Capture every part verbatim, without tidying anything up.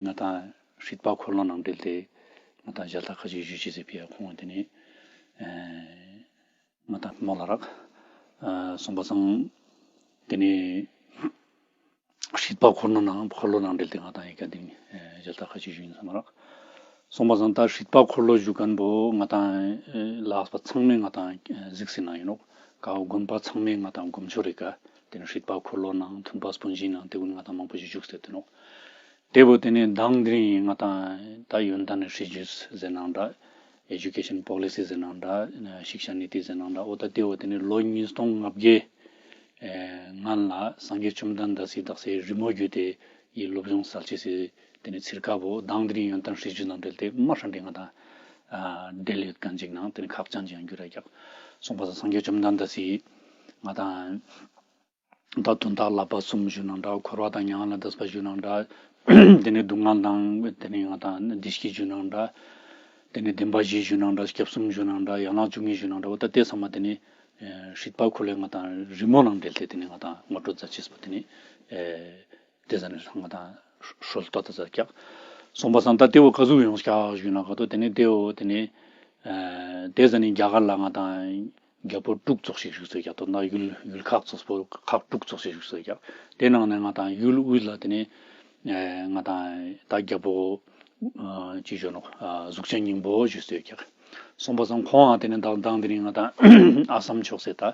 ང་དང་སྲིད་པ་འཁོར་ལོ་ནང་འབྲེལ་ཏེ་ང་དང་ཞལ་ལྟ་ཁ་ཅིག་ཞུ་ཅེས་ཟེར་བའི་ཁོང་དེ་ནས་ང་དང་མོ་ལ་རག་སོང་པ་སང་། དེ་ནས་སྲིད་པ་འཁོར་ལོ་ནང་འཁོར་ལོ་ནང་འབྲེལ་ཏེ་ང་དང་ཡི་ག་འདི་ཞལ་ལྟ་ཁ་ཅིག་ཞུ་ཡིན་ས་མ་རག་སོང་པ་སང་། ད་སྲིད་པ་འཁོར་ལོ་ཞུ་མཁན་པོ་ང་དང་ལགས་པ་ཚང་མས་ང་དང་གཟིགས་ཟིན་ན་ཡིན་ནོག་ཀ་བོ་དགོན་པ་ཚང་མས་ང་དང་སྒོམ་ཆོག་རེད་ཀ་དེ་ནས་སྲིད་པ་འཁོར་ལོ་ནང་མཐུན་པ་སྤུན་བཞི་ནང་དེ་ཀུན་ང་དང་མང་པོ་ཞིག་བཞུགས་ཟེར་དེ་ནོག་དེ་བོ་དེ་ནས་མདང་དེ་རིང་ང་དང་ད་ཡོན་ཏན་སྲིད་ཇུས་ཟེར་ནང་འདྲ། Education Policy ཟེར་ནང་འདྲ། ཤིག་ཤ་ནི་ཏི་ཟེར་ནང་འདྲ། འོ་ད་དེ་བོ་དེ་ནས་ལོ་ཉིས་སྟོང་ལྔ་བརྒྱ་སྔན་ལ་སངས་རྒྱས་བཅོམ་ལྡན་འདས་སི་དག་སའི་རི་མོ་བརྒྱུད་དེ་ཡི་སློབ་སྦྱོང་སལ་ཅེས་སི་དེ་ནས་ཚིར་ཁ་བོ་མདང་དེ་རིང་ཡོན་ཏན་སྲིད་ཇུས་ནང་འབྲེལ་ཏེ་མ་ཧྲ་འདྲེ་ང་དང་འབྲེལ་ཡོད་མཁན་ཅིག་ནང་དེ་ནས་ཁག་ཅན་ཅིག་ཡང་འགྱུར་ར་རྒྱག་སོང་པ་སང་སངས་རྒྱས་བཅོམ་ལྡན་འདས་སི་ང་དང་། ད་དོན་དག་བསླབ་པ་གསུམ་ཞུ་ནང་འདྲ། འཁོར་བ་དང་མྱ་ངན་ལས་འདས་པ་ཞུ་ནང་འདྲ། དེ་ནས་སྡུག་བསྔལ་དང་དེ་ནས་ང་དང་བདེ་སྐྱིད་ཞུ་ནང་འདྲ། དེ་ནས་བདེན་པ་བཞི་ཞུ་ནང་འདྲ། སྐྱབས་གསུམ་ཞུ་ནང་འདྲ། ཡན་ལག་བཅུ་གཉིས་ཞུ་ནང་འདྲ། འོ་ད་དེ་ཚང་མ་དེ་ནས་སྲིད་པ་འཁོར་ལོའི་ང་དང་རི་མོ་ནང་འབྲེལ་ཏེ་དེ་ནས་ང་དང་ངོ་སྤྲོད་མཛད་ཅེས་པོ་དེ་ནས། དེ་ཟ་ནས་ང་དང་ཧྲོལ་ཏོ་ཏ་ཟ་ཀྱག་སོང་པ་སང་ད་དེ་བོ་ག་ཟུག་ཡོང་ཀྱག་ཞུ་ན་ག་ཏོ་དེ་ནས་དེ་བོ་དེ་ནས་དེ་ཟ་ནས་རྒྱ་གར་ལ་ང་དང་རྒྱལ་པོ་དྲུག་ཙོགས་ཤིག་བཞུགས་སོ་ཀྱག་ཏོ་ན་ཡུལ་ཡུལ་ཁག་ཙོགས་པོ་ཁག་དྲུག་ཙོགས་ཤིག་བཞུགས་སོ་ཀྱག་དེ་ནང་ནས་ང་དང་ཡུལ་དབུས་ལ་དེ་ནས་ང་དང་ད་རྒྱལ་པོ་ཅི་ཞུ་ནོ་གཟུགས་ཅན་སྙིང་པོ་བཞུགས་སོ་ཀྱག་སོང་པ་སང་ཁོང་ཨ་དེ་ནས་ད་དང་དེ་ནས་ང་དང་ཨ་སམ་ཕྱོགས་སེ་ད།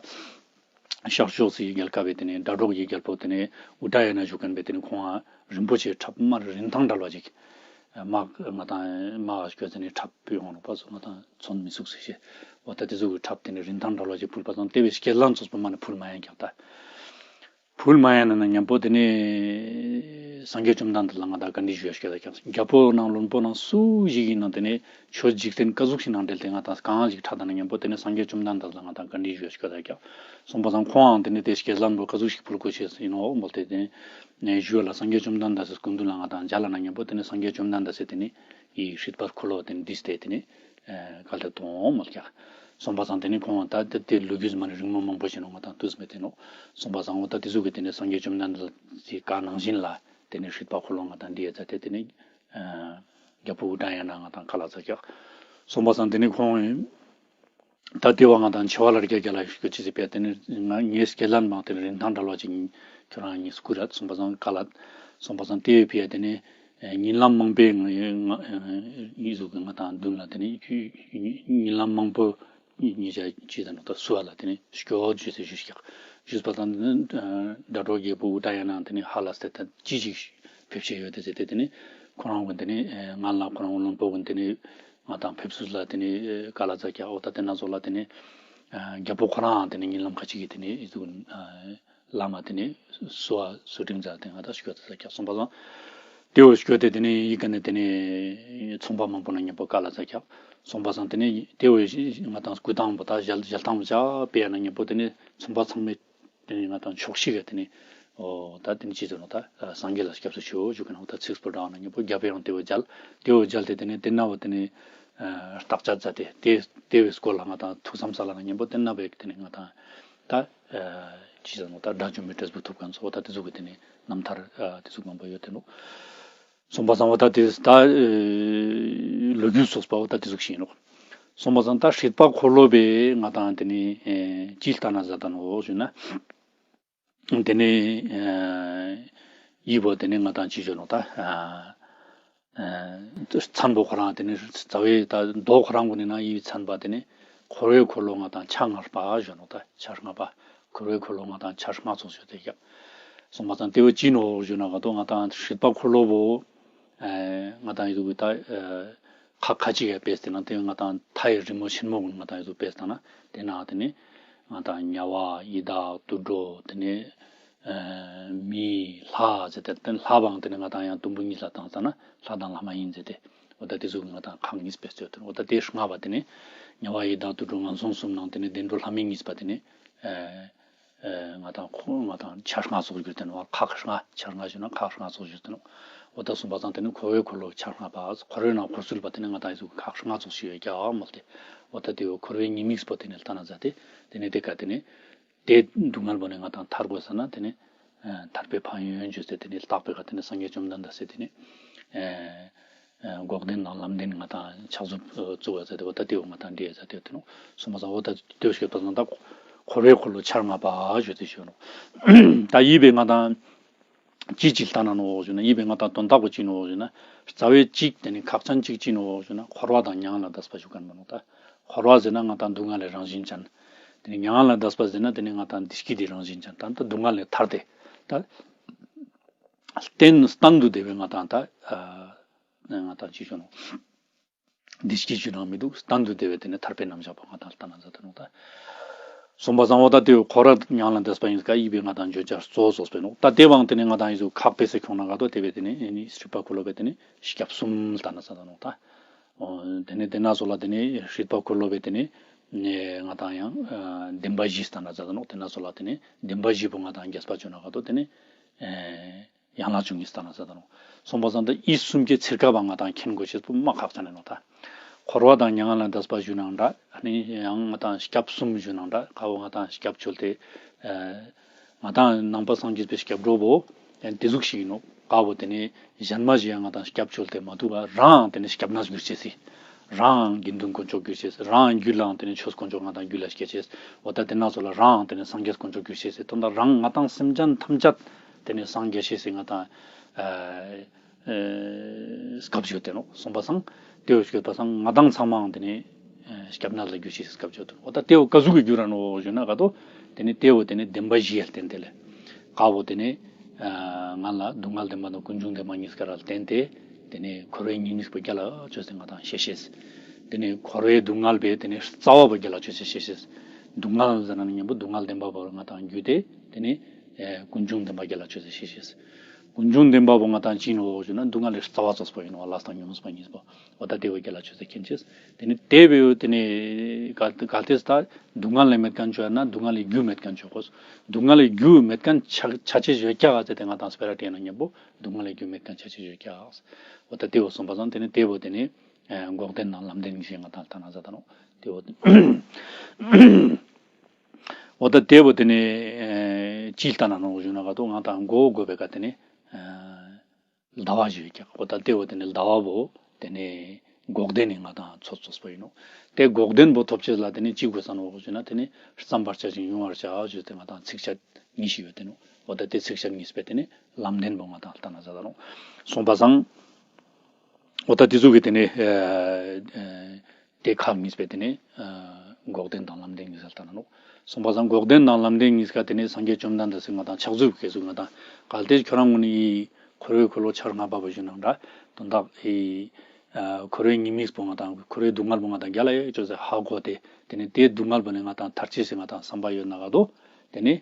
ཤར་ཕྱོགས་སུ་རྒྱལ་ཁབ་པའི་དེ་ནས་སྒྲ་སྒྲོགས་ཀྱི་རྒྱལ་པོ་དེ་ནས་ཨུ་ཏྲ་ཡ་ན་བཞུགས་མཁན་པའི་དེ་ནས་ཁོང་ང་རིན་པོ་ཆེ་ཁྲབ་དམར་རིན་ཐང་འདྲ་བ་ཅིག་དམག་ང་དང་དམག་སྐྱོད་ཚེ་ནས་ཁྲབ་ཕུལ་ཡོང་ནོ་པ་སོ་ང་དང་ཚོན་མི་ཚུགས་ཟེར་ཞེས། འོ་ད་དེ་ཚོ་གི་ཁྲབ་དེ་ནས་རིན་ཐང་འདྲ་བ་ཅིག་ཕུལ་པ་དང་དེ་བས་སྐྱེལ་ལན་ཚོགས་པ་མ་ནས་ཕུལ་མ་ཡང་ཀྱང་ད། ཕུལ་མ་ཡང་ན་ན་མཉམ་པོ་དེ་ནས་སངས་རྒྱས་བཅོམ་ལྡན་འདས་ལ་ང་དང་བཀའ་འདྲི་ཞུ་ཡ་ཞུ་ཡ་ཀྱང་རྒྱལ་པོ་ནང་བློན་པོ་ནང་སུ་ཞིག་ཡིན་ན་དེ་ནས་ཆོས་འཇིག་རྟེན་ཀ་ཟུག་ཞིག་ནང་འབྲེལ་ཏེ་ང་དང་གང་ཞིག་ཁྲ་དང་ན་མཉམ་པོ་དེ་ནས་སངས་རྒྱས་བཅོམ་ལྡན་འདས་ལ་ང་དང་བཀའ་འདྲི་ཞུ་ཡ་ཞུ་ཡ་ཀྱང་སོང་པ་སང་ཁོང་ཨང་དེ་ནས་དེ་སྐྱེལ་ལན་པོ་ཀ་ཟུག་ཞིག་ཕུལ་དགོས་ཆེ་ཡིན་ནོ་མོལ་ཏེ་དེ་ནས་ཞུ་ཡ་ལ་སངས་རྒྱས་བཅོམ་ལྡན་འདས་སི་སྐུ་མདུན་ལ་ང་དང་མཇལ་ལ་ན་མཉམ་པོ་དེ་ནས་སངས་རྒྱས་བཅོམ་ལྡན་འདས་སི་དེ་ནས་ཡི་སྲིད་པ་འཁོར་ལོ་དེ་ནས་འདིས་ཏེ་དེ་ནས། ག་ལེ་དོང་མོལ་ཀྱག་སོང་པ་སང་དེ་ནས་ཁོང་ད་དེ་དེ་ལོ་རྒྱུས་མ་ནས་རིང་མོ་མང་པོ་ཞིག་ནོ་ང་དང་དུས་མེད་དེ་ནོ། སོང་པ་སང་འོ་ད་དེ་ཟུག་གི་དེ་ནས་སངས་རྒྱས་བཅོམ་ལྡན་འདས་ཀྱི་བཀའ་ནང་བཞིན་ལ་དེ་ནས་སྲིད་པ་འཁོར་ལོ་ང་དང་འདི་ཡ་ཛ་དེ་དེ་ནས་རྒྱལ་པོ་ཨུ་ཏྲ་ཡ་ན་ང་དང་བཀའ་ལ་ཛ་ཀྱག་སོང་པ་སང་དེ་ནས་ཁོང་ད་དེ་བ་ང་དང་འཆི་བ་ལ་རྒྱ་རྒྱ་ལ་ཞུ་ཅི་ཟེར་པས་དེ་ནས་ང་ངའི་སྐྱེ་ལན་མང་དེ་ནས་རིན་ཐང་འདྲ་བ་ཅིག་ཁྱོད་རང་ངས་སྐུ་ར་སོང་པ་སང་བཀའ་ལ་སོང་པ་སང་དེ་བས་ཕི་ཡ་དེ་ནས། ཉིན་ལམ་མང་པོའི་ང་ང་ཡིན་ཟུག་གི་ང་དང་མདུན་ལ་དེ་ནས་ཉིན་ལམ་མང་པོ་ཉིན་ཞག་གཅིག་དང་ནོ་ད་སུ་བ་ལ་དེ་ནས་སྐྱོ་བ་བརྗོད་ཟེར་ཞུས་ཀྱག་ཞུས་པ་དང་དེ་ནས་སྒྲ་སྒྲོགས་རྒྱལ་པོ་ཨུ་ཏྲ་ཡ་ན་དེ་ནས་ཧ་ལ་སྟེ་ད་ཅི་ཞིག་ཕེབས་ཤེས་ཡོད་དེ་ཟེར་ཏེ་དེ་ནས་ཁོ་རང་གི་དེ་ནས་ང་ལ་ཁོ་རང་བློན་པོ་གི་དེ་ནས་ང་དང་ཕེབས་བསུ་ལ་དེ་ནས་བཀའ་ལ་ཛ་ཀྱག་འོ་ད་དེ་ན་ཚོ་ལ་དེ་ནས་རྒྱལ་པོ་ཁོ་རང་དེ་ནས་ཉིན་ལམ་ཁ་ཅིག་གི་དེ་ནས་ཡིན་ཟུག་བླ་མ་དེ་ནས་གསོལ་བ་གསོལ་ཕྲེང་མཛད་དེ་ང་ད་སྐྱོད་དེ་ཟ་ཀྱག་སོང་པ་སང་། དེ་བོ་སྐྱོད་དེ་དེ་ནས་ཡི་ག་ནས་དེ་ནས་ཚོང་པ་མང་པོ་ན་མཉམ་པོ་བཀའ་ལ་ཟ་ཀྱག་སོང་པ་སང་དེ་ནས་དེ་བོ་ང་དང་སྐུ་ཐང་པོ་ད་ཞལ་ཞལ་ཐང་པོ་ཅག་པེ་ཡ་ན་མཉམ་པོ་དེ་ནས་ཚོང་པ་ཚང་མས་དེ་ནས་ང་དང་ཕྱོགས་བཞི་ག་དེ་ནས་ཨོ་ད་དེ་ནས་ཅི་ཟེར་ནོ་ད་སངས་རྒྱས་ལ་སྐྱབས་སུ་མཆིའོ་ཞུ་གི་ན་ད་ཚིགས་པོ་འདྲ་བ་ན་མཉམ་པོ་རྒྱབ་ཡང་དེ་བོ་མཇལ་དེ་བོ་མཇལ་དེ་དེ་ནས་དེ་ན་བོ་དེ་ནས་བརྟག་དཔྱད་མཛད་དེ་དེ་དེ་བོའི་སྐོར་ལ་ང་དང་ཐུགས་བསམ་ས་ལ་ན་མཉམ་པོ་དེ་ན་བོ་དེ་ནས་ང་དང་། ད། ཅི་ཟེར་ནོ་ད་དགྲ་བཅོམ་པའི་འབྲས་བུ་ཐོབ་མཁན་ཚོ་འོ་ད་དེ་ཟུག་གི་དེ་ནས་རྣམ་ཐར་དེ་ཟུག་མང་པོ་ཡོད་དེ་ནོ། སོང་པ་སང་འོ་ད་དེ་ད་ལོ་རྒྱུས་སོགས་པ་འོ་ད་དེ་ཟུག་ཤེས་ནོ། སོང་པ་སང་ད་སྲིད་པ་འཁོར་ལོ་པས་ང་དང་དེ་ནས་ཅི་ལྟ་ན་ཟ་ད་ནོ་ཞུ་ན། དེ་ནས་ཡིད་བོ་དེ་ནས་ང་དང་ཅི་ཞུ་ནོ་ད། མཚན་པོ་ཁོ་རང་དེ་ནི་རྩ་བའི་ད་མདོ་ཁོ་རང་གུན་ནི་ན་ཡི་མཚན་པ་དེ་ནི་འཁོར་བའི་འཁོར་ལོ་ང་དང་ཆ་ལྔ་པ་ཞུ་ནོ་ད་ཆ་ལྔ་པ། འཁོར་བའི་འཁོར་ལོ་ང་དང་ཆ་ལྔ་ཚོགས་ཞུ་དེ་ཀྱང་། སོང་པ་དང་དེ་བོ་ཅི་ནོ་ཞུ་ན་ག་དོ་ང་དང་སྲིད་པ་འཁོར་ལོ་བོ། ང་དང་ཡི་དུ་གི་ད་ཁ་ཁ་ཅིག་ཡ་པེས་དེ་ན་དེ་ང་དང་མཐའ་ཡི་རི་མོ་ཆེན་མོ་གུན་ང་དང་ཡི་དུ་པེས་དང་ན་དེ་ན་དེ་ནི་ང་དང་དམྱལ་བ་ཡི་དྭགས་དུད་འགྲོ་དེ་ནི། མི་ལྷ་ཟེར་ཏེ་དེ་ལྷ་བའང་དེ་ནི་ང་དང་ཡང་དུམ་བུ་གཉིས་ལ་བཏང་ཙ་ན་ལྷ་དང་ལྷ་མ་ཡིན་ཟེར་ཏེ། འོ་ད་དེ་ཟུག་ང་དང་ཁག་གཉིས་པའི་ཚོད་དུ་འོ་ད་དེ་ལྔ་པ་དེ་ནི་དམྱལ་བ་ཡི་དྭགས་དུད་འགྲོ་ངན་སོང་གསུམ་ནང་དེ་ནི་བདེ་འགྲོ་ལྷ་མི་གཉིས་པ་དེ་ནི། ང་དང་ཁོ་ང་དང་ཆ་ལྔ་ཚོགས་གྱུར་དེ་ནི་བ་ཁག་ལྔ་ཆ་ལྔ་ཞུ་ན་ཁག་ལྔ་ཚོགས་གྱུར་དེ་ནི། འོ་ད་གསུམ་པ་དང་དེ་ནི་འཁོར་བའི་འཁོར་ལོ་ཆ་ལྔ་པ་འཁོར་བའི་ནང་འཁོར་ཚུལ་པ་དེ་ནི་ང་དང་ཡི་ཟུག་ཁག་ལྔ་ཚོགས་ཞུ་ཡོད་ཀྱང་མོལ་ཏེ། འོ་ད་དེ་འཁོར་བའི་ཉེས་དམིགས་པོ་དེ་ནི་ལྟ་ན་ཟ་སྟེ་དེ་ནི་དེ་ཀ་དེ་ནི། དེ་སྡུག་བསྔལ་པོ་ནས་ང་དང་ཐར་དགོས་ཟེར་ན་དེ་ནི། ཐར་པའི་ཕན་ཡོན་བརྗོད་ཚེ་དེ་ནི་བརྟག་པའི་ཁ་དེ་ནི་སངས་རྒྱས་བཅོམ་ལྡན་འདས་སེ་དེ་ནི། ཨེ། ཨེ། འགོག་བདེན་དང་ལམ་བདེན་ང་དང་ཕྱག་མཛུབ་བཙུགས་པ་ཟེར་ཏེ་འོ་ད་དེའོ་ང་དང་འདྲེས་ཟེར་ཏེ་ཡོད་དེ་ནོ། སོང་པ་སང་འོ་ད་དེའོ་ཞེས་པ་སང་ད་འཁོར་བའི་འཁོར་ལོ་ཆར་ལྔ་པ་ཞུ་སྟེ་ཞུ་ནོ། ད་ཡིད་པའི་ང་དང་ཅི་ཅི་ལྟ་ན་ནོ་ཞུ་ན་ཡིད་པའི་ང་དང་དོན་དག་པོ་ཅི་ནོ་ཞུ་ན་རྩ་བའི་གཅིག་དེ་ནི་ཁག་ཅན་གཅིག་ཅི་ནོ་ཞུ་ན་འཁོར་བ་དང་མྱ་ངན་ལས་འདས་པ་ཞུ་ག་ནོ་ད། འཁོར་བ་ཟེར་ན་ང་དང་སྡུག་བསྔལ་ལས་རང་བཞིན་ཅན། དེ་ནི་མྱ་ངན་ལས་འདས་པ་ཟེར་ན་དེ་ནི་ང་དང་བདེ་སྐྱིད་དེ་རང་བཞིན་ཅན་ད་ད་སྡུག་བསྔལ་ལས་ཐར་ཏེ་ད། གཏན་གཏན་དུ་བདེ་བའི་ང་དང་ད། ང་དང་ཅི་ཞུ་ནོ། བདེ་སྐྱིད་ཞུ་ནང་མི་འདུག་གཏན་དུ་བདེ་བའི་དེ་ནི་ཐར་པའི་རྣམ་གཞག་པོ་ང་དང་ལྟ་ན་མཛད་དེ་ནོ་ད། སོང་པ་སང་འོ་ད་དེའོ་འཁོར་བ་མྱ་ངན་ལས་འདས་པ་ཡིན་ཀ་ཡིད་པའི་ང་དང་བརྗོད་བྱ་གཙོ་བོ་སོགས་པའི་ནོ་ད་དེ་བང་དེ་ནི་ང་དང་ཡིད་གཟུགས་ཁག་པའི་སེ་ཁྱོང་ན་ག་དོ་དེ་བས་དེ་ནི་ནི་སྲིད་པ་འཁོར་ལོ་བས་དེ་ནི་སྐྱབས་གསུམ་ལྟ་ན་མཛད་དེ་ནོ་ད། འོ། དེ་ནས་དེ་ན་སོ་ལ་དེ་ནས་སྲིད་པ་འཁོར་ལོ་བས་དེ་ནས་ང་དང་ཡང་བདེན་པ་བཞི་ལྟ་ན་མཛད་དེ་ནོ། དེ་ན་སོ་ལ་དེ་ནས་བདེན་པ་བཞི་པོ་ང་དང་རྒྱས་པ་བརྗོད་ན་ག་དོ་དེ་ནས་ཡན་ལག་བཅུ་གཉིས་ལྟ་ན་མཛད་དེ་ནོ། སོང་པ་སང་ད་ཡིད་གསུམ་གྱི་ཚིར་ཀ་བ་ང་དང་མཁྱེན་དགོས་ཤེས་པོ་མ་ཁག་ཅན་ནོ་ད། འཁོར་བ་དང་མྱ་ངན་ལས་འདས་པ་ཞུ་ནང་འདྲ་ཨ་ནི་ཡང་ང་དང་སྐྱབས་གསུམ་ཞུ་ནང་འདྲ་ཀ་བོ་ང་དང་སྐྱབས་བཅོལ་ཏེ། ང་དང་ནང་པ་སངས་རྒྱས་པའི་སྐྱབས་འགྲོ་བོ། དེ་ཟུག་ཞིག་ཡིན་ནོ། ཀ་བོ་དེ་ནས་གཞན་མ་ཞིག་ཡང་ང་དང་སྐྱབས་བཅོལ་ཏེ་མ་ཐུབ་པ་རང་དེ་ནས་སྐྱབས་གནས་གྱུར་ཅེས་སི། རང་དགེ་འདུན་དཀོན་མཆོག་གྱུར་ཅེས་སི། རང་རྒྱུད་ལའང་དེ་ནས་ཆོས་དཀོན་མཆོག་ང་དང་རྒྱུད་ལ་སྐྱེ་ཅེས་སི། འོ་ད་དེ་ན་ཚོ་ལ་རང་དེ་ནས་སངས་རྒྱས་དཀོན་མཆོག་གྱུར་ཅེས་སི། དོན་དག་རང་ང་དང་སེམས་ཅན་ཐམས་ཅད་དེ་ནས་སངས་རྒྱས་ཅེས་སི་ང་དང་སྐབས་ཡོད་དེ་ནོ། སོང་པ་སང་དེའོ་ཞུས་པ་སང་ང་དང་ཚང་མའང་དེ་ནས། སྐྱབས་གནས་ལ་གྱུར་ཅེས་སྐབས་བརྗོད་དོ། འོ་ད་དེའོ་ཀ་ཟུག་གི་གྱུར་ར་ནོ་ཞུ་ན་ག་དོ། དེ་ནི་དེའོ་དེ་ནི་བདེན་པ་བཞི་ཡ་བརྟེན་ཏེ་ལས། ཀ་བོ་དེ་ནི་ང་ལ་སྡུག་བསྔལ་བདེན་པ་དང་ཀུན་འབྱུང་བདེན་པ་གཉིས་ཀ་ར་བརྟེན་ཏེ། དེ་ནི་འཁོར་བའི་ཉེས་དམིགས་པོ་རྒྱ་ལ་ཆོས་སེ་ང་དང་ཤེས་ཤེས། དེ་ནི་འཁོར་བའི་སྡུག་བསྔལ་པའི་དེ་ནི་རྩ་བ་པོ་རྒྱ་ལ་ཆོས་སེ་ཤེས་ཤེས། སྡུག་བསྔལ་ཟེར་ན་ནི་མཉམ་པོ་སྡུག་བསྔལ་བདེན་པ་པོ་ང་དང་རྒྱུད་དེ་དེ་ནི་ཀུན་འབྱུང་བདེན་པ་རྒྱ་ལ་ཆོས་སེ་ཤེས་ཤེས། ཀུན་འབྱུང་བདེན་པ་པོ་ང་དང་ཅི་ནོ་ཞུ་ན་སྡུག་བསྔལ་ལས་རྩ་བ་ཙོགས་པོ་ཡིན་ནོ། ལས་དང་ཉོན་མོངས་པ་གཉིས་པོ། འོ་ད་དེ་བོ་རྒྱ་ལ་ཆོས་སེ་མཁྱེན་ཅེས། དེ་ནི་དེ་བས་དེ་ནི་ག་ག་ལྟས་ད་སྡུག་བསྔལ་ལས་མེད་མཁན་ཆོས་ན་སྡུག་བསྔལ་ལས་རྒྱུ་མེད་མཁན་ཆོས་གོ། སྡུག་བསྔལ་ལས་རྒྱུ་མེད་མཁན་ཆ་ཆ་ཆེ་བཞོ་ཀྱག་ཟེར་ཏེ་ང་དང་སྤེ་ར་དྲན་ན་མཉམ་པོ་སྡུག་བསྔལ་ལས་རྒྱུ་མེད་མཁན་ཆ་ཆེ་བཞོ་ཀྱག། འོ་ད་དེ་བོ་སོང་པ་སང་དེ་ནི་དེ་བོ་དེ་ནི་འགོག་བདེན་དང་ལམ་བདེན་གཉིས་ཀྱི་ང་དང་ལྟ་ན་ཟ་ད་ནོ། དེ་བོ་འོ་ད་དེ་བོ་དེ་ནི་ཅི་ལྟ་ན་ནོ་ཞུ་ན་ག་དོ་ང་དང་མགོ་བོ་དགོས་པའི་ཀ་དེ་ནི། ཟླ་བ་ཞིག་ཀྱང་འོ་ད་ལྟེ་བ་དེ་ནི་ཟླ་བ་བོ་དེ་ནི་འགོག་བདེན་ནི་ང་དང་ཚོད་ཚོད་པོ་ཡིན་ནོ། དེ་འགོག་བདེན་པོ་ཐོབ་ཅེས་ལ་དེ་ནི་ཅི་དགོས་ས་ནོ་ཞུ་ན་དེ་ནི་བརྩམ་པར་བྱ་ཞིང་དབྱུང་བར་བྱ་ཞུས་ཏེ་ང་དང་ཚིགས་བཅད་གཉིས་ཤིག་ཡོད་དེ་ནོ། འོ་ད་དེ་ཚིགས་བཅད་གཉིས་པས་དེ་ནི་ལམ་བདེན་པོ་ང་དང་ལྟ་ན་ཟ་ད་ནོ། སོང་པ་སང་འོ་ད་དེ་ཚོ་གི་དེ་ནི་དེ་ཁག་གཉིས་པས་དེ་ནི་འགོག་བདེན་དང་ལམ་བདེན་གཉིས་ལ་ལྟ་ན་ནོ། སོང་པ་སང་འགོག་བདེན་དང་ལམ་བདེན་གཉིས་ཀ་དེ་ནི་སངས་རྒྱས་བཅོམ་ལྡན་འདས་སི་ང་དང་ཕྱག་མཛུབ་ཀྱི་གཟུགས་ང་དང་གལ་ཏེ་ཁྱོད་རང་ངོ་ནི་ཡི་འཁོར་བའི་འཁོར་ལོ་ཆར་ལྔ་པ་བ་ཞུ་ནང་འདྲ་དོན་དག་ཨི་འཁོར་བའི་ཉེས་དམིགས་པོ་ང་དང་འཁོར་བའི་སྡུག་བསྔལ་པོ་ང་དང་རྒྱ་ལ་ཡོད་ཅོག་ཟེར་ཧ་གོ་སྟེ་དེ་ནི་དེ་སྡུག་བསྔལ་པོ་ནི་ང་དང་ཐར་ཅེས་སི་ང་དང་བསམ་པ་ཡོད་ན་ག་དོ་དེ་ནི་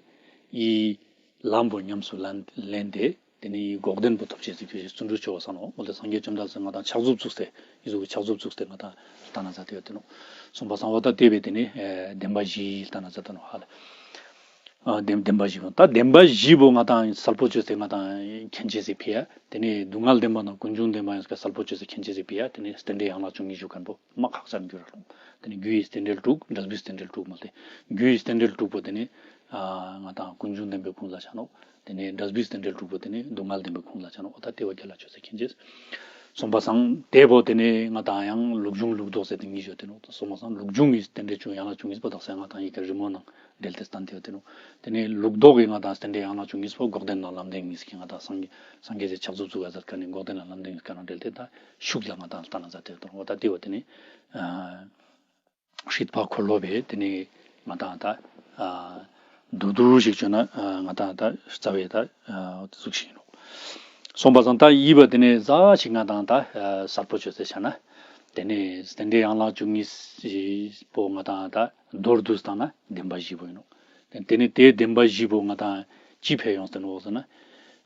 ཨི་ལམ་པོ་ཉམས་སུ་ལེན་ལེན་ཏེ། དེ་ནི་འགོག་བདེན་པོ་ཐོབ་ཅེས་སི་ཁྱོད་ཀྱི་བརྩོན་འགྲུས་ཆེ་བ་ས་ནོ། འོ་དེ་སངས་རྒྱས་བཅོམ་ལྡན་འདས་ང་དང་ཕྱག་མཛུབ་བཙུགས་ཏེ་ཡི་གཟུགས་ཀྱི་ཕྱག་མཛུབ་བཙུགས་ཏེ་ང་དང་ལྟ་ན་ཟ་དེ་ཡོད་དེ་ནོ། སོང་པ་སང་འོ་ད་དེ་བས་དེ་ནི་བདེན་པ་བཞི་ལྟ་ན་ཟ་དེ་ནོ་ཧ་ལ། བདེན་བདེན་པ་བཞི་པོ་ད་བདེན་པ་བཞི་པོ་ང་དང་གསལ་པོ་བཅོས་ཏེ་ང་དང་མཁྱེན་ཅེས་སི་ཕི་ཡ། དེ་ནི་སྡུག་བསྔལ་བདེན་པ་དང་ཀུན་འབྱུང་བདེན་པ་ཡང་གསལ་པོ་བཅོས་ཏེ་མཁྱེན་ཅེས་སི་ཕི་ཡ། དེ་ནི་རྟེན་འབྲེལ་ཡན་ལག་བཅུ་གཉིས་ཞུ་མཁན་པོ་མ་ཁག་ཅན་འགྱུར་ར་ལོ། དེ་ནི་རྒྱུ་ཡི་རྟེན་འབྲེལ་དྲུག་འབྲས་བུའི་རྟེན་འབྲེལ་དྲུག་མ་ལྟེ། རྒྱུ་ཡི་རྟེན་འབྲེལ་དྲུག་པོ་དེ་ནི། ང་དང་ཀུན་འབྱུང་བདེན་པའི་ཁུངས་ལ་ཆ་ནོ། དེ་ནས་འབྲས་བུའི་རྟེན་འབྲེལ་དྲུག་པོ་དེ་ནི་སྡུག་བསྔལ་བདེན་པའི་ཁུངས་ལ་ཆ་ནོ། འོ་ད་དེ་བ་རྒྱ་ལ་ཆོས་ཟེར་མཁན་ཅེས། སོང་པ་སང་དེ་བོ་དེ་ནི་ང་དང་ཡང་ལུགས་འབྱུང་ལུགས་ལྡོག་ཟེར་ཏེ་གཉིས་ཡོད་དེ་ནོ། སོང་པ་སང་ལུགས་འབྱུང་གི་རྟེན་འབྲེལ་བཅུ་ཡན་ལག་བཅུ་གཉིས་པོ་དག་ས་ང་དང་ཡི་གེ་རི་མོ་ནང་འབྲེལ་ཏེ་བསྟན་ཏེ་ཡོད་དེ་ནོ། དེ་ནི་ལུགས་ལྡོག་གི་ང་དང་རྟེན་འབྲེལ་ཡན་ལག་བཅུ་གཉིས་པོ་འགོག་བདེན་དང་ལམ་བདེན་གཉིས་ཀྱི་ང་དང་སངས་རྒྱས་སངས་རྒྱས་ཀྱི་ཕྱག་མཛུབ་བཙུགས་པ་ཟེར་མཁན་ནི་འགོག་བདེན་དང་ལམ་བདེན་གཉིས་ཀ་ནང་འབྲེལ་ཏེ་ད་ཤུགས་ལ་ང་དང་ལྟ་ན་ཟ་དེ་ཡོད་དེ་ནོ། འོ་ད་དེ་བོ་དེ་ནི། སྲིད་པ་འཁོར་ལོ་བས་དེ་ནས་ང་དང་ད་ཨ་མདོར་བསྡུས་ཤིག་བརྗོད་ན་ཨ་ང་དང་ད་རྩ་བའི་ད་ཨ་གཟུགས་ཤིག་ཡིན་ནོ། སོང་པ་སང་ད་ཡིད་པ་དེ་ནས་ཟ་ཞིག་ང་དང་ད་ཨ་གསལ་པོ་བཅོས་ཚེ་བྱ་ན། དེ་ནས་རྟེན་འབྲེལ་ཡན་ལག་བཅུ་གཉིས་པོ་ང་དང་ད་མདོར་བསྡུས་བཏང་ན་བདེན་པ་བཞི་པོ་ཡིན་ནོ། དེ་ནས་དེའི་བདེན་པ་བཞི་པོ་ང་དང་ཅི་ཕན་ཡོང་ཟེར་ནོ་ཟེར་ན།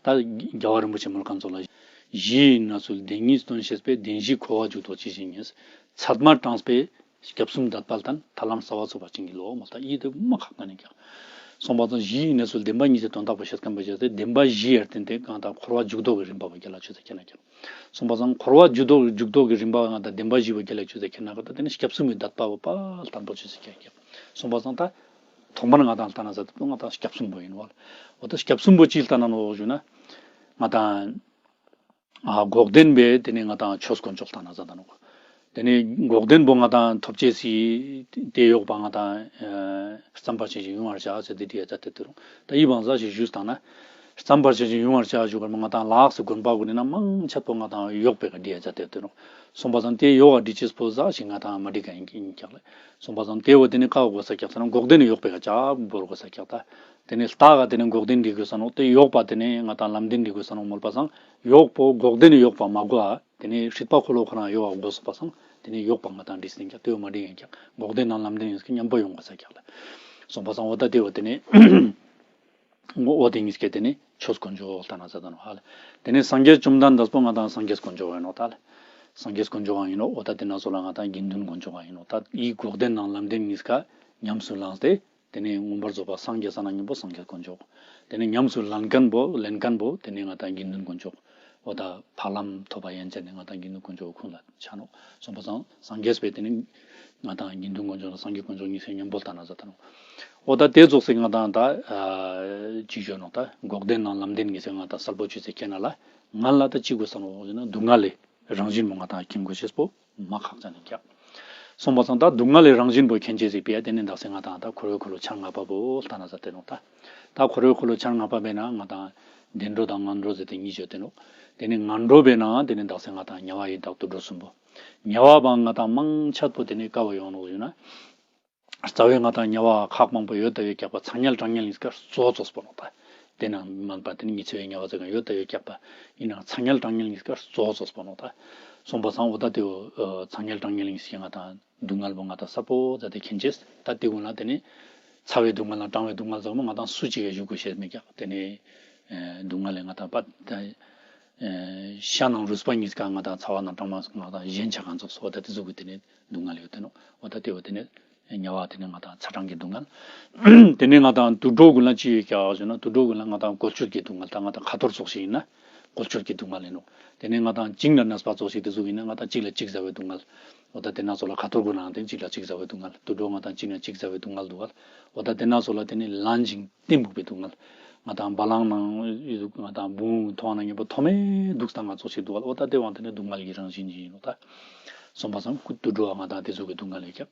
ད་རྒྱལ་བ་རིན་པོ་ཆེ་མོལ་ཁན་ཚོ་ལ། གཞི་ཡི་གནས་ཚུལ་བདེན་གཉིས་སྟོན་ཤེས་པས། བདེན་བཞིའི་འཁོར་བ་འཇུག་ལྡོག་ཇི་བཞིན་ཉིད། ཚད་མར་དྲངས་པས་སྐྱབས་གསུམ་དད་པ་ལྡན། ཐར་ལམ་རྩ་བ་ཚུགས་པར་བྱིན་གྱིས་རློབས། མ་ལྟ་ཡིད་དུ་མ་ཁག་ང་ནས་ཀྱང་། སོང་པ་དང་གཞི་ཡི་གནས་ཚུལ་བདེན་པ་གཉིས་ཀྱི་དོན་དག་པོ་བཤད་མཁན་པོ་བྱས་ཏེ་བདེན་པ་བཞི་ཡར་བསྟན་ཏེ་གང་དང་འཁོར་བ་འཇུག་ལྡོག་གི་རིམ་པ་བོ་རྒྱ་ལ་ཆོས་ཟེར་མཁན་ན་ཀྱང་། སོང་པ་དང་འཁོར་བ་འཇུག་ལྡོག་འཇུག་ལྡོག་གི་རིམ་པ་བོ་ང་དང་བདེན་པ་བཞི་བོ་རྒྱ་ལ་ཆོས་ཟེར་མཁན་ན་ག་ད་དེ་ནི་སྐྱབས་གསུམ་གྱི་དད་པ་བོ་པ་ལྟན་པོ་ཆོས་ཟེར་མཁན་ཀྱང་། སོང་པ་དང་ད་ཐོག་མར་ང་དང་ལྟ་ན་ཟེར་ཏེ་ང་དང་སྐྱབས་གསུམ་པོ་ཡིན་བ། འོ་ད་སྐྱབས་གསུམ་པོ་ཅི་ལྟ་ན་ནོ་ཞུ་ན། ང་དང་། ཨ་འགོག་བདེན་པས་དེ་ནས་ང་དང་ཆོས་དཀོན་མཆོག་ལྟ་ན་ཟ་ད་ནོ། དེ་ནས་འགོག་བདེན་པོ་ང་དང་ཐོབ་ཅེས་སི་དེ་ཡོག་པ་ང་དང་ཨ་བརྩམ་པར་བྱེད་ཅིང་ཡོང་བར་བྱ་ཟེར་དེ་དེ་ཡ་ཙ་དེ་དེ་རུང་ད་ཡི་བང་ཟ་ཞིག་ཞུས་དང་ན། བརྩམ་པར་བྱེད་ཅིང་ཡོང་བར་བྱ་ཞུ་གར་མ་ང་དང་ལགས་སུ་དགོན་པ་གུ་ནི་ན་མང་ཆད་པོ་ང་དང་ཡོག་པའི་ག་དེ་ཡ་ཙ་དེ་དེ་རུང་སོང་པ་སང་དེ་ཡོག་ག་འདི་ཅེས་པོ་ཟ་ཞིག་ང་དང་མ་འགྲིག་ག་ཡིན་ཡིན་ཀྱག་ལེ། སོང་པ་སང་དེ་བོ་དེ་ནི་ཀ་བ་གོ་ས་ཀྱག་ས་ན་འགོག་བདེན་ནི་ཡོག་པའི་ག་ཅག་བོར་གོ་ས་ཀྱག་ད། དེ་ནས་ལྟ་ག་དེ་ནས་འགོག་བདེན་འདི་དགོས་ས་ནོ་དེ་ཡོག་པ་དེ་ནས་ང་དང་ལམ་བདེན་འདི་དགོས་ས་ནོ་མོལ་པ་སང་ཡོག་པོ་འགོག་བདེན་ཡོག་པ་མ་དགོས་ཨ། དེ་ནས་སྲིད་པ་འཁོར་ལོ་ཁོ་རང་ཡོག་པ་དགོས་སོག་པ་སང་དེ་ནས་ཡོག་པ་ང་དང་འདྲིས་ཟིན་ཀྱག་དེ་བོ་མ་འདྲིས་ཡིན་ཀྱག་འགོག་བདེན་དང་ལམ་བདེན་ཡིན་ཀྱག་མཉམ་པོ་ཡོང་གོ་ས་ཀྱག་ལ། སོང་པ་སང་འོ་ད་དེ་བོ་དེ་ནས་འོ་དེ་གཉིས་ཀས་དེ་ནས་ཆོས་དཀོན་མཆོག་ལྟ་ན་ཟ་ད་ནོ་ཧ་ལ། དེ་ནས་སངས་རྒྱས་བཅོམ་ལྡན་འདས་པོ་ང་དང་སངས་རྒྱས་དཀོན་མཆོག་ཡིན་ནོ་ད་ལ། སངས་རྒྱས་དཀོན་མཆོག་ཡིན་ནོ་འོ་ད་དེ་ན་སོ་ལ་ང་དང་དགེ་འདུན་དཀོན་མཆོག་ཡིན་ནོ་ད་ཡི་འགོག་བདེན་དང་ལམ་བདེན་གཉིས་ཀ་ཉམས་སུ་བླངས་ཏེ། དེ་ནས་མངོན་པར་རྫོགས་པ་སངས་རྒྱས་ས་ན་མཉམ་པོ་སངས་རྒྱས་དཀོན་མཆོག་དེ་ནས་ཉམས་སུ་ལེན་མཁན་པོ་ལེན་མཁན་པོ་དེ་ནས་ང་དང་དགེ་འདུན་དཀོན་མཆོག་འོ་ད་ཕ་ལམ་ཐོབ་པ་ཡན་ཆད་ནས་ང་དང་དགེ་འདུན་དཀོན་མཆོག་ཁོང་ལ་ཆ་ནོ། སོང་པ་སང་སངས་རྒྱས་པས་དེ་ནས་ང་དང་དགེ་འདུན་དཀོན་མཆོག་དང་སངས་རྒྱས་དཀོན་མཆོག་གཉིས་སེ་མཉམ་པོ་ལྟ་ན་ཟ་ད་ནོ། འོ་ད་དེ་རྫོགས་སེ་ང་དང་ད་ཅི་ཞོ་ནོ་ད་འགོག་བདེན་དང་ལམ་བདེན་གཉིས་སེ་ང་དང་གསལ་པོ་ཆུ་ཚེ་ཁྱེད་ན་ལ་ང་ལ་ད་ཅི་དགོས་ས་ནོ་ཟེར་ན་སྡུག་བསྔལ་ལས། རང་བཞིན་མོ་ང་དང་ཁྱིམ་གོ་ཤེས་པོ་མ་ཁག་ཅན་ཡིན་ཀྱག་སོང་པ་སང་ད་སྡུག་བསྔལ་ལས་རང་བཞིན་པོ་མཁྱེན་ཅེས་ཟིག་པས་དེ་ནས་འདག་སེ་ང་དང་ད་འཁོར་བའི་འཁོར་ལོ་ཆ་ལྔ་པ་པོ་ལྟ་ན་ཟ་དེ་ནོ་ད། ད་འཁོར་བའི་འཁོར་ལོ་ཆ་ལྔ་པ་པས་ན་ང་དང་བདེ་འགྲོ་དང་ངན་འགྲོ་ཟེར་ཏེ་གཉིས་བརྗོད་དེ་ནོ། དེ་ནས་ངན་འགྲོ་པས་ན་དེ་ནས་འདག་སེ་ང་དང་དམྱལ་བ་ཡི་དྭགས་དུད་འགྲོ་གསུམ་པོ། དམྱལ་བ་པ་ང་དང་མང་ཆད་པོ་དེ་ནས་ཀ་བ་ཡོང་ནོ་ཡོད་ན། རྩ་བའི་ང་དང་དམྱལ་བ་ཁག་མང་པོ་ཡོད་ད་ཡོད་ཀྱག་པ་ཚ་དམྱལ་གྲང་དམྱལ་གཉིས་ཀ་གཙོ་བོ་རྫོགས་པོ་ནོ་ད། དེ་ནང་མན་པ་དེ་ནི་ཉི་ཚེ་བའི་དམྱལ་བ་ཟེར་གང་ཡོད་ད་ཡོད་ཀྱག་པ། ཡིན་ནའང་ཚ་དམྱལ་གྲང་དམྱལ་གཉིས་ཀ་གཙོ་བོ་རྫོགས་པོ་ནོ་ད། སོང་པ་སང་འོ་ད་དེ་བོ་ཚ་དམྱལ་གྲང་དམྱལ་གཉིས་ཀ་ང་དང་སྡུག་བསྔལ་པོ་ང་དང་གསལ་པོ་མཛད་དེ་མཁྱེན་ཅེས་ད་དེ་ཀུན་ལ་དེ་ནི་ཚ་བའི་སྡུག་བསྔལ་དང་གྲང་བའི་སྡུག་བསྔལ་ཟེར་མོ་ང་དང་སུ་གཅིག་གིས་བཞུགས་དགོས་ཤེས་མེད་ཀྱག་དེ་ནི་སྡུག་བསྔལ་ལས་ང་དང་པ་ད་ཤ་ནང་རུས་པ་གཉིས་ཀ་ང་དང་ཚ་བ་ནང་གྲང་མ་ང་དང་གཞན་ཆ་གང་ཚོགས་སོ་ད་དེ་ཟུག་གི་དེ་ནི་སྡུག་བསྔལ་ཡོད་དེ་ནོ། འོ་ད་དེ་བོ་དེ་ནི་དམྱལ་བ་དེ་ནི་ང་དང་ཚ་གྲང་གི་སྡུག་བསྔལ། དེ་ནི་ང་དང་དུད་འགྲོ་ཀུན་ལ་ཅི་ཡོད་ཀྱག་ཟེར་ན་དུད་འགྲོ་ཀུན་ལ་ང་དང་བཀོལ་སྤྱོད་ཀྱི་སྡུག་བསྔལ་ད་ང་དང་ཁ་ཐོར་ཚོགས་ཤིག་ཡིན་ན་བཀོལ་སྤྱོད་ཀྱི་སྡུག་བསྔལ་ཡིན་ནོ། དེ་ནི་ང་དང་གཅིག་ལ་གནས་པ་ཚོགས་ཤིག་དེ་ཟུག་ཡིན་ན་ང་དང་གཅིག་ལ་གཅིག་ཟ་བའི་སྡུག་བསྔལ། འོ་ད་དེ་ན་ཚོ་ལ་ཁ་ཐོར་ཀུན་ལའང་དེ་གཅིག་ལ་གཅིག་ཟ་བའི་སྡུག་བསྔལ་དུད་འགྲོ་ང་དང་གཅིག་ན་གཅིག་ཟ་བའི་སྡུག་བསྔལ་འདུག་ག་འོ་ད་དེ་ན་ཚོ་ལ་དེ་ནི་ལན་ཅིག་གཏི་མུག་པའི་སྡུག་བསྔལ། ང་དང་བ་ལང་ནང་ང་དང་བུང་མཐོང་ན་ཉེ་པོ་ཐོ་མེད་སྡུག་སྟངས་ང་ཚོགས་ཤིག་འདུག་ག་འོ་ད་དེ་བང་དེ་ནི་སྡུག་བསྔལ་གྱི་རང་བཞིན་ཅིག་ཡིན་ནོ་ད། སོང་པ་སང་ཀུ་དུད་འགྲོ་བ་ང་དང་དེ་ཚོ་གི་སྡུག་བསྔལ་ཡོད་ཀྱག་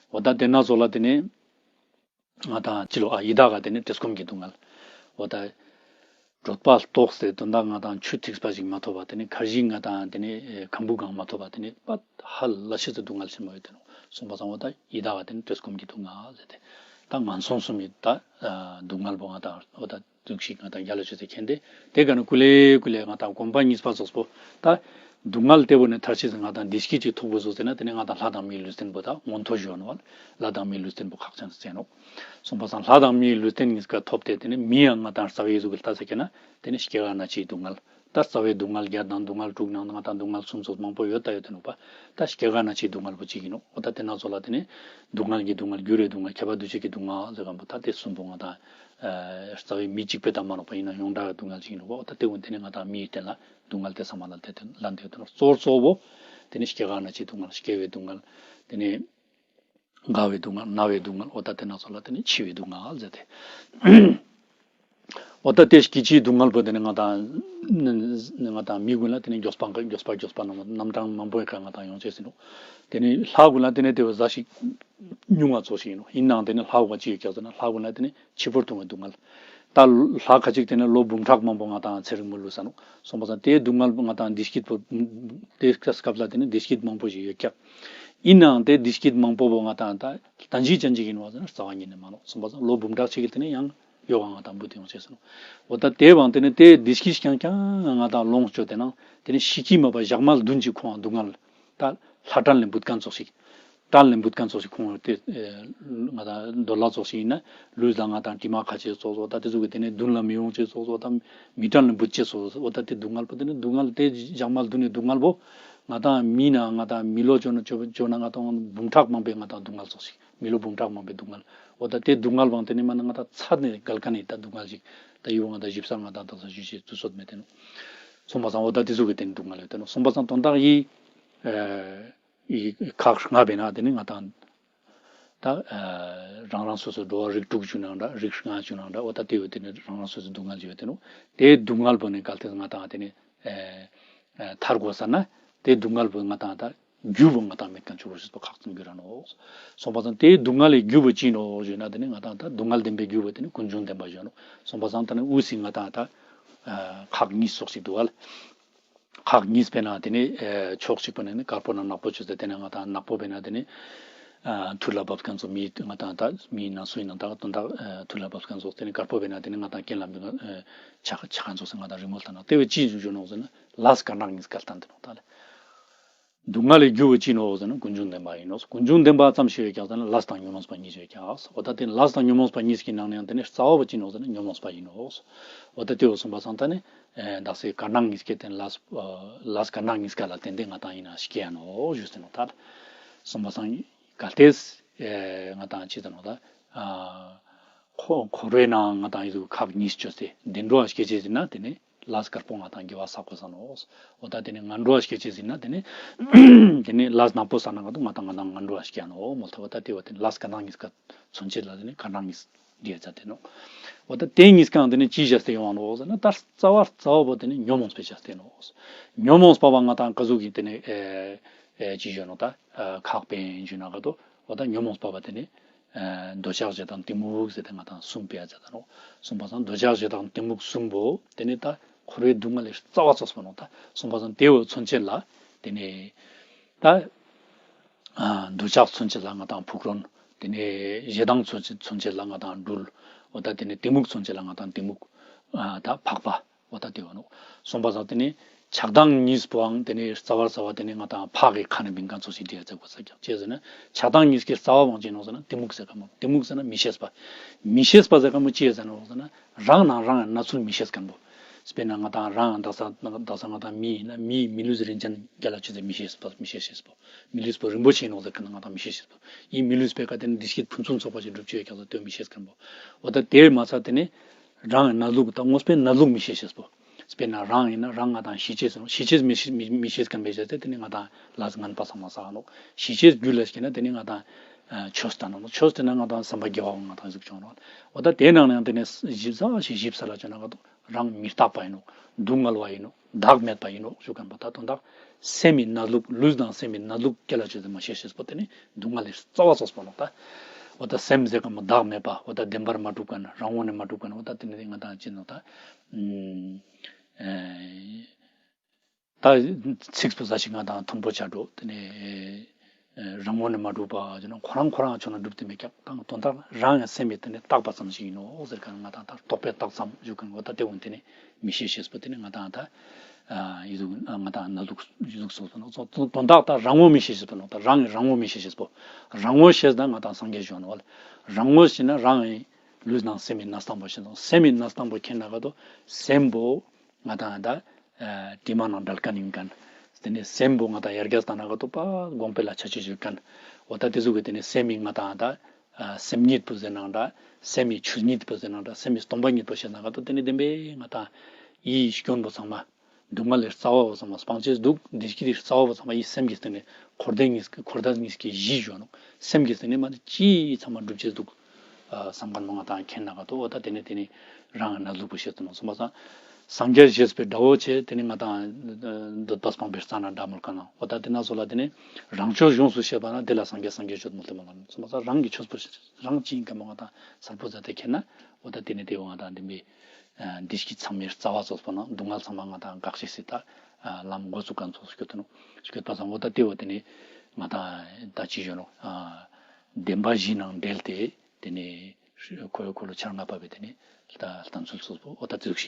འོ་ད་དེ་ན་ཚོ་ལ་དེ་ནི་ང་དང་ཅི་ལོ་ཨ་ཡི་དྭགས་ག་དེ་ནི་བཀྲེས་སྐོམ་གྱི་སྡུག་བསྔལ། འོ་ད་གྲོད་པ་ལྟོགས་ཏེ་དོན་དག་ང་དང་ཆུ་ཐིགས་པ་ཞིག་མ་ཐོབ་པ་དེ་ནི་ཁར་ཇི་ང་དང་དེ་ནི་ཁམ་བུ་གང་མ་ཐོབ་པ་དེ་ནི་པ་ཧ་ལ་ཤི་ཚེ་སྡུག་བསྔལ་ཆེན་མོ་ཡོད་དེ་ནོ། སོང་པ་སང་འོ་ད་ཡི་དྭགས་ག་དེ་ནི་བཀྲེས་སྐོམ་གྱི་སྡུག་བསྔལ་ཟེར་ཏེ། ད་ངན་སོང་གསུམ་ཡི་ད་སྡུག་བསྔལ་པོ་ང་དང་འོ་ད། ཚུགས་ཤིག་ང་དང་རྒྱ་ལ་ཆུ་ཚད་མཁྱེན་ཏེ། དེ་ག་ནི་ཀུ་ལེ་ཀུ་ལེ་ང་དང་གོམ་པ་གཉིས་པ་ཙོགས་པོ། ད་སྡུག་བསྔལ་དེ་བོ་ནས་ཐར་ཆེད་ང་དང་བདེ་སྐྱིད་ཅིག་ཐོབ་དགོས་སོ་ཟེར་ན་དེ་ནས་ང་དང་ལྷ་དང་མིའི་ལུས་རྟེན་པོ་ད་མངོན་མཐོ་ཞུ་ནོ། ལྷ་དང་མིའི་ལུས་རྟེན་པོ་ཁག་ཅན་ཟེར་ནོ། སོང་པ་སང་ལྷ་དང་མིའི་ལུས་རྟེན་གཉིས་ཀ་ཐོབ་སྟེ་དེ་ནས་མི་ཡང་ང་དང་རྩ་བའི་གཟུགས་ཀྱི་ལྟ་ས་ཁྱེད་ན་དེ་ནས་སྐྱེ་རྒ་ན་འཆིའི་སྡུག་བསྔལ། ད་རྩ་བའི་སྡུག་བསྔལ་བརྒྱད་དང་སྡུག་བསྔལ་དྲུག་ནང་ང་དང་སྡུག་བསྔལ་གསུམ་ཙོགས་མང་པོ་ཡོད་ད་ཡོད་དེ་ནོ་པ། ད་སྐྱེ་རྒ་ན་འཆིའི་སྡུག་བསྔལ་པོ་གཅིག་ཡིན་ནོ། འོ་ད་དེ་ན་ཚོ་ལ་དེ་ནས་སྡུག་བསྔལ་གྱི་སྡུག་བསྔལ་འགྱུར་བའི་སྡུག་བསྔལ་ཁྱབ་པ་འདུ་བྱེད་ཀྱི་སྡུག་བསྔལ་ཟེར་གམ་པོ་ད་དེ་གསུམ་པོ་ང་དང་། རྩ་བའི་མི་གཅིག་པའི་ད་མ་ནོག་པ་ཡིན་ན་ཡོངས་གྲགས་སྡུག་བསྔལ་ཅིག་ཡིན་ནོ་པ། འོ་ད་དེ་ཀུན་དེ་ནས་ང་དང་མིའི་རྟེན་ལ་སྡུག་བསྔལ་དེ་ཚང་མ་ལ་དེ་དེ་ལ་འདོད་དེ་ནོ། གཙོ་བོ་གཙོ་བོ་དེ་ནས་སྐྱེ་རྒ་ན་འཆིའི་སྡུག་བསྔལ་སྐྱེ་བའི་སྡུག་བསྔལ། དེ་ནས་རྒ་བའི་སྡུག་བསྔལ་ན་བའི་སྡུག་བསྔལ་འོ་ད་དེ་ན་ཚོ་ལ་དེ་ནས་འཆི་བའི་སྡུག་བསྔལ་ཟེར་ཏེ། འོ་ད་དེ་སྐྱེ་འཆིའི་སྡུག་བསྔལ་པོ་དེ་ནི་ང་དང་། ང་དང་མི་ཀུན་ལ་དེ་ནི་མགྱོགས་པ་མགྱོགས་པ་མགྱོགས་པ་རྣམས་རྣམ་གྲངས་མང་པོའི་ཁ་ང་དང་ཡོང་ཆེས་ཟིན་འགྲོ། དེ་ནི་ལྷ་ཀུན་ལ་དེ་ནི་དེ་བས་ཟ་ཞིག་ཉུང་བ་ཚོ་ཞིག་ཡིན་ནོ། ཡིན་ནའང་དེ་ནི་ལྷ་ཀུན་ཅི་ཡོད་ཀྱག་ཟེར་ན་ལྷ་ཀུན་ལ་དེ་ནི་འཆི་འཕོ་ལྟུང་བའི་སྡུག་བསྔལ། ད་ལྷ་ཁ་ཅིག་དེ་ནི་ལོ་འབུམ་ཕྲག་མང་པོ་ང་དང་ཚེ་རིང་མོ་ལུས་ས་ནོ། སོང་པ་སང་དེའི་སྡུག་བསྔལ་པོ་ང་དང་བདེ་སྐྱིད་པོ། དེ་སྐབས་ལ་དེ་ནི་བདེ་སྐྱིད་མང་པོ་ཞིག་ཡོད་ཀྱག་ཡིན་ནའང་དེ་བདེ་སྐྱིད་མང་པོ་པོ་ང་དང་ད་ད་ཅི་ཅན་ཅིག་ཡིན་བ་ཟེར་ན་རྩ་བ་ཉིད་ནས་མ་ནོ། སོང་པ་སང་ལོ་འབུམ་ཕྲག་ཅིག་གི་དེ་ནི་ཡང་། ཡོ་ག་ང་དང་བུ་དེ་ཡོང་ཆེས་སོང་། འོ་ད་དེ་བང་དེ་ནི་དེ་བདེ་སྐྱིད་རྐྱང་རྐྱང་ང་དང་ལོངས་སྤྱོད་དེ་ནང་དེ་ནི་ཤི་ཁྱི་མ་པ་ཞག་མ་བདུན་གྱི་ཁོང་སྡུག་བསྔལ། ད་ལྷ་གྲལ་ནས་འབུད་མཁན་ཚོགས་ཤིག་གྲལ་ནས་འབུད་མཁན་ཚོགས་ཤིག་ཁོང་དེ་ང་དང་འདོད་ལ་ཚོགས་ཤིག་ཡིན་ན་ལུས་ལ་ང་དང་དྲི་མ་ཁ་ཆེ་ཚོགས་སོ་ད་དེ་ཚོ་གི་དེ་ནི་མདུན་ལ་མི་ཡོང་ཆེས་ཚོགས་སོ་ད་མི་གྲལ་ནས་འབུད་ཆེས་ཚོགས་སོ། འོ་ད་དེ་སྡུག་བསྔལ་པོ་དེ་ནི་སྡུག་བསྔལ་དེ་ཞག་མ་བདུན་ནི་སྡུག་བསྔལ་པོ་ང་དང་མི་ན་ང་དང་མི་ལོ་བཅོ་ན་བཅོ་ན་ང་དང་འབུམ་ཕྲག་མང་པོའི་ང་དང་སྡུག་བསྔལ་ཚོགས་ཤིག་མི་ལོ་འབུམ་ཕྲག་མང་པོའི་སྡུག་བསྔལ། འོ་ད་དེ་སྡུག་བསྔལ་བང་དེ་ནི་མ་ན་ང་ད་ཚ་ནས་འགལ་ཁ་ནས་ད་སྡུག་བསྔལ་ཞིག་ད་ཡིད་འོང་ང་ད་ཞིབ་ས་ང་ད་ད་ས་ཞུ་ཞེས་དུས་ཚོད་མེད་དེ་ནོ། སོང་པ་སང་འོ་ད་དེ་ཟུག་གི་དེ་ནི་སྡུག་བསྔལ་ཡོད་དེ་ནོ། སོང་པ་སང་དོན་དག་ཡི་ཡི་ཁག་ལྔ་བས་ན་དེ་ནི་ང་དང་ད་རང་རང་སོ་སོ་འགྲོ་བ་རིགས་དྲུག་བྱུང་ན་འདྲ་རིགས་ལྔ་བྱུང་ན་འདྲ་འོ་ད་དེ་ཡོད་དེ་ནི་རང་རང་སོ་སོ་སྡུག་བསྔལ་ཡོད་དེ་ནོ། དེ་སྡུག་བསྔལ་པོ་ནི་གལ་ཏེ་ང་དང་དེ་ནི། ཨ་ཐར་དགོས་ས་ན་དེ་སྡུག་བསྔལ་བོ་ང་དང་ད་རྒྱུ་བོ་ང་དང་མེད་མཁན་ཆོག་རོགས་ཞེས་པ་ཁག་ཙམ་རྒྱུ་ར་ནོ། སོང་པ་སང་དེའི་སྡུག་བསྔལ་ལས་རྒྱུ་བོ་ཅི་ནོ་ཞུས་ན་དེ་ནི་ང་དང་ད་སྡུག་བསྔལ་བདེན་པའི་རྒྱུ་བོ་དེ་ནི་ཀུན་འབྱུང་བདེན་པ་ཞུ་ནོ། སོང་པ་སང་ད་ནི་དབུས་སི་ང་དང་ད་ཨ་ཁག་གཉིས་སོགས་ཤིག་འདུག་བ། ཁག་གཉིས་པས་ན་དེ་ནི་ཨ་ཕྱོགས་གཅིག་པ་ནི་ནི་དཀར་པོ་ན་ནག་པོ་བཅོས་ཏེ་དེ་ནི་ང་དང་ནག་པོ་པས་ན་དེ་ནི་ཨ་མཐུ་ལ་བབས་མཁན་ཚོ་མི་ང་དང་ད་མི་ཡིན་ན་སུ་ཡིན་ན་ད་དོན་དག་ཨ་མཐུ་ལ་བབས་མཁན་ཚོ་དེ་ནི་དཀར་པོ་པས་ན་དེ་ནི་ང་དང་རྐྱེན་ལ་མི་ང་ཨ་ཆ་ཆ་མཁན་ཚོ་ཟེར་ང་དང་རི་མོ་ལྟ་ན་དེ་བས་ཅི་ཞུ་ཞུ་ནོ་ཟེར་ན་ལས་དཀར་ནག་གཉིས་ཀ་ལྟ་འདི་ནོ་ད་ལ། སྡུག་བསྔལ་ལས་རྒྱུ་བོ་ཅི་ནོ་ཟེར་ན་ཀུན་འབྱུང་བདེན་པ་ཡིན་ནོ། ཀུན་འབྱུང་བདེན་པ་ཙམ་ཞིག་ཡོད་ཀྱང་ཟེར་ན་ལས་དང་ཉོན་མོངས་པ་གཉིས་ཡོད་ཀྱང་། འོ་ད་དེ་ལས་དང་ཉོན་མོངས་པ་གཉིས་ཀྱི་ནང་ནས་དེ་ནི་རྩ་བ་བོ་ཅི་ནོ་ཟེར་ན་ཉོན་མོངས་པ་ཡིན་ནོ། འོ་ད་དེ་བོ་གསུངས་པ་སང་ད་ནི་ཨེ་བདག་སའི་དཀར་ནག་གཉིས་ཀའི་སྟེང་ལས་ལས་དཀར་ནག་གཉིས་ཀ་ལ་བརྟེན་ཏེ་ང་དང་ཡིན་ན་སྐྱེ་ཡ་ནོ་ཞུས་ཟེར་ནོ། ད་གསུངས་པ་སང་གལ་ཏེ་ཨེ་ང་དང་ཅི་ཟེར་ནོ་ད་ཨ་འཁོར་འཁོར་བའི་ནང་ང་དང་ཡིན་ཁག་གཉིས་བཅོས་ཏེ་བདེ་འགྲོ་བ་སྐྱེ་ཅེས་ཟེར་ན་དེ་ནི། ལས་དཀར་པོ་ང་དང་དགེ་བ་བསགས་དགོས་ས་ནོ། འོ་ད་དེ་ནི་ངན་འགྲོ་བ་སྐྱེ་ཅེས་ཟེར་ན་དེ་ནི་དེ་ནི་ལས་ནག་པོ་བསགས་ན་ག་དུ་ང་དང་ང་དང་ངན་འགྲོ་བ་སྐྱེ་ནོ་མོ་ལྟ་བ་ད་དེ་བ་དེ་ནི་ལས་དཀར་ནག་གཉིས་ཀ་མཚོན་བྱེད་ལ་དེ་ནི་དཀར་ནག་གཉིས་འདི་ཡ་ཚ་དེ་ནོ། འོ་ད་དེ་གཉིས་ཀའང་དེ་ནི་ཅིའི་བྱས་ཏེ་ཡོང་བ་ནོ་ཟེར་ན་ད་རྩ་བ་རྩ་བ་བོ་དེ་ནི་ཉོན་མོངས་པའི་བྱས་ཏེ་ནོ། ཉོན་མོངས་པ་བ་ང་དང་ག་ཟུག་གི་དེ་ནི་ཨེ་ཨེ་ཅི་ཞུ་ནོ་ད་ཨ་ཁག་པའི་ཞུ་ན་ག་དུ་འོ་ད་ཉོན་མོངས་པ་བ་དེ་ནི། ཨ་འདོད་ཆགས་ཞེ་སྡང་གཏི་མུག་ཟེར་ཏེ་ང་དང་གསུམ་པའི་ཡ་ཚ་ད་ནོ། གསུམ་པ་སང་འདོད་ཆགས་ཞེ་སྡང་གཏི་མུག་གསུམ་པོ་དེ་ནི་ད་འཁོར་བའི་སྡུག་བསྔལ་ལས་རྩ་བ་ཚོགས་པ་ནོ། ད་གསུམ་པ་སང་དེ་བོ་མཚོན་བྱེད་ལ་དེ་ནི་ད་ཨ་འདོད་ཆགས་མཚོན་བྱེད་ལ་ང་དང་ཕུག་རོན། དེ་ནི་ཞེ་སྡང་མཚོན་བྱེད་མཚོན་བྱེད་ལ་ང་དང་སྦྲུལ། འོ་ད་དེ་ནི་གཏི་མུག་མཚོན་བྱེད་ལ་ང་དང་གཏི་མུག་ཨ་ད་ཕག་པ། འོ་ད་དེ་བ་ནོ། གསུངས་པ་སང་དེ་ནི་ཆགས་སྡང་གཉིས་པོའང་དེ་ནི་རྩ་བ་རྩ་བ་དེ་ནི་ང་དང་ཕག་གི་ཁ་ནས་བིང་གང་ཚོ་ཞིག་འདི་ཡ་ཚ་དགོས་ས་ཀྱང་ཅེས་ཟེར་ན་ཆགས་སྡང་གཉིས་ཀྱི་རྩ་བ་བང་ཅི་ནོ་ཟེར་ན་གཏི་མུག་ཟེར་ག་མོ། གཏི་མུག་ཟེར་ན་མི་ཤེས་པ། མི་ཤེས་པ་ཟེར་ག་མོ་ཅི་ཡ་ཟེར་ནོ་ཟེར་ན་རང་ནང་རང་ཡང་ན་ཚུལ་མི་ཤེས་མཁན་པོ། དཔེར་ན་ང་དང་རང་ཡང་དག་ས་དག་ས་ང་དང་མི་ཡིན་ན་མི་ཡི་མི་ལུས་རིན་ཅན་རྒྱ་ལ་ཆུ་ཚད་མི་ཤེས་པ་མི་ཤེས་ཤེས་པོ། མི་ལུས་པོ་རིན་པོ་ཆེ་ཡིན་ནོ་ཟེར་ག་ན་ང་དང་མི་ཤེས་ཤེས་པོ། ཡིན་མི་ལུས་པའི་ཀ་དེ་ནི་བདེ་སྐྱིད་ཕུན་སུམ་ཚོགས་པ་ཞིག་སྒྲུབ་ཆོག་ཡ་ཀྱང་ཟེར་དོན་མི་ཤེས་མཁན་པོ། འོ་ད་དེ་མ་ཚད་དེ་ནི། རང་གི་གནས་ལུགས་དང་དངོས་པོའི་གནས་ལུགས་མི་ཤེས་ཤེས་པོ། དཔེར་ན་རང་ཡིན་ན་རང་ང་དང་ཤི་ཆེས་སོང་ཤི་ཆེས་མི་ཤེས་མི་མི་ཤེས་མཁན་པའི་བྱས་ཏེ་དེ་ནི་ང་དང་ལས་ངན་པ་ཚང་མ་བསགས་ནོ། ཤི་ཆེས་རྒྱུ་ལ་སྐྱེས་ན་དེ་ནི་ང་དང་ཆོས་ལྟ་ནོ། ཆོས་ལྟ་ན་ང་དང་བསམ་པ་དགེ་བ་ང་དང་གཟུགས་བྱུང་ནོ། འོ་ད་དེ་ནང་ནས་དེ་ནི་ཞིབ་ཚགས་ཤིག་ཞིབ་ས་ལ་བྱོན་ན་ང་དང་རང་མི་རྟག་པ་ཡིན་ནོ། སྡུག་བསྔལ་བ་ཡིན་ནོ། བདག་མེད་པ་ཡིན་ནོ་ཞུ་མཁན་པ་ད་དོན་དག་སེམས་མི་གནས་ལུགས་ལུས་དང་སེམས་མི་གནས་ལུགས་སྐྱེ་ལ་ཆོས་དེ་མ་ཤེས་ཤེས་པོ་དེ་ནི་སྡུག་བསྔལ་ལས་རྩ་བ་ཚོགས་པ་ནོ་ད། འོ་ད་སེམས་ཟེར་ག་མོ་བདག་མེད་པ་འོ་ད་བདེན་པར་མ་གྲུབ་མཁན་རང་ངོས་ནས་མ་གྲུབ་མཁན་འོ་ད་དེ་ནི་ང་དང་ཅི་ནོ་ད། ཨ་ད་ཚིགས་པོ་ཟ་ཞིག་ང་དང་མཐུན་པོ་བྱ་འགྲོ་དེ་ནི་ཨ་རང་ངོས་ནས་མ་གྲུབ་པ་ཅི་ནོ་ཁོ་རང་ཁོ་རང་ཆོས་ན་གྲུབ་དེ་མེད་ཀྱང་དང་དོན་དག་རང་ཡང་སེམས་མེད་དེ་ནི་རྟག་པ་ཙམ་ཞིག་ཡིན་ནོ་ཟེར་ག་ང་དང་ད་རྟོག་པས་རྟག་ཙམ་ཞུ་གི་འོ་ད་དེ་འོན་དེ་ནི་མི་ཤེས་ཤེས་པོ་དེ་ནི་ང་དང་ད་ཨ་ཡི་ཟུག་ང་དང་གནས་ལུགས་ཡི་ཟུག་སོགས་སོ་ནོ་དོན་དག་ད་རང་ངོ་མི་ཤེས་ཤེས་པོ་ནོ་ད་རང་གི་རང་ངོ་མི་ཤེས་ཤེས་པོ་རང་ངོ་ཤེས་ན་ང་དང་སངས་རྒྱས་བྱོན་ནོ་རང་ངོ་ཤེས་ན་རང་གི་ལུས་དང་སེམས་ཀྱི་གནས་སྟངས་པོ་ཤེས་ནོ་སེམས་ཀྱི་གནས་སྟངས་པོ་མཁྱེན་ན་ག་དོ་སེམས་པོ། ང་དང་ད་ཨ་དྲི་མ་ནང་འབྲལ་མཁན་ཡིན་མཁན། དེ་ནས་སེམས་པོ་ང་དང་ཡར་རྒྱས་བཏང་ན་ག་དོ་པ་དགོངས་པའི་ལ་ཆ་ཆེ་ཞུ་མཁན། འོ་ད་དེ་ཟུག་གི་དེ་ནས་སེམས་ཡིན་ང་དང་ད་ཨ་སེམས་ཉིད་པོ་ཟེར་ནང་འདྲ། སེམས་ཡི་ཆོས་ཉིད་པོ་ཟེར་ནང་འདྲ། སེམས་ཡི་སྟོང་པ་ཉིད་པོ་ཟེར་ན་ག་དོ་དེ་ནས་བདེན་པའི་ང་དང་ཡིད་སྐྱོན་པོ་ཚང་མ། སྡུག་བསྔལ་ལས་རྩ་བ་བོ་ཚང་མ་སྤང་བྱེད་འདུག་བདེ་སྐྱིད་ལས་རྩ་བ་བོ་ཚང་མ་ཡིད་སེམས་ཀྱི་སྟེང་ནས་འཁོར་འདས་གཉིས་ཀྱི་འཁོར་འདས་གཉིས་ཀྱི་གཞི་བཞག་ནོ། སེམས་ཀྱི་སྟེང་ནས་མ་ནི་ཅི་ཚང་མ་འགྲུབ་བྱེད་འདུག་ཨ་བསམ་མཁན་མོ་ང་དང་མཁྱེན་ན་ག་དོ་འོ་ད་དེ་ནས་དེ་ནས་རང་གི་གནས་ལུགས་པོ་ཤེས་ཐུབ་ནོ་གསུངས་པ་སང་། སངས་རྒྱས་ཞེས་པའི་དགྲ་བོ་ཆེ་དེ་ནས་ང་དང་འདོད་པ་སྤངས་པའི་རྩ་ན་དགྲ་མོར་དཀའ་ན་འོ་ད་དེ་ན་སོ་ལ་དེ་ནས་རང་ཆོས་ཡོངས་སུ་ཤེས་པ་ན་དེ་ལ་སངས་རྒྱས་སངས་རྒྱས་ཆོས་མོ་དེ་མོ་ལ་གསུངས་པ་སང་རང་གི་ཆོས་པོ་རང་ཅི་ཡིན་ག་མོ་ང་དང་གསལ་པོ་མཛད་དེ་མཁྱེན་ན་འོ་ད་དེ་ནས་དེ་འོ་ང་དང་བདེན་པའི་བདེ་སྐྱིད་ཚང་མའི་རྩ་བ་ཚོགས་པ་ན་སྡུག་བསྔལ་ཚང་མ་ང་དང་འགག་ཤེས་སྲིད་ད་ལམ་འགོ་ཚུགས་གང་ཚོགས་སྐྱོད་དུ་ནོ་སྐྱོད་པ་སང་འོ་ད་དེ་འོ་དེ་ནས་ང་དང་ད་ཅི་ཡོད་ནོ་བདེན་པ་བཞི་ནང་འབྲེལ་ཏེ། དེ་ནས་ཁོ་ཁོ་ལོ་ཆར་ལྔ་པ་བས་དེ་ནས་ལྟ་ལྟ་ཚུལ་སོགས་པོ་ཨོ་ད་ཙི་ཟུག་ཤིག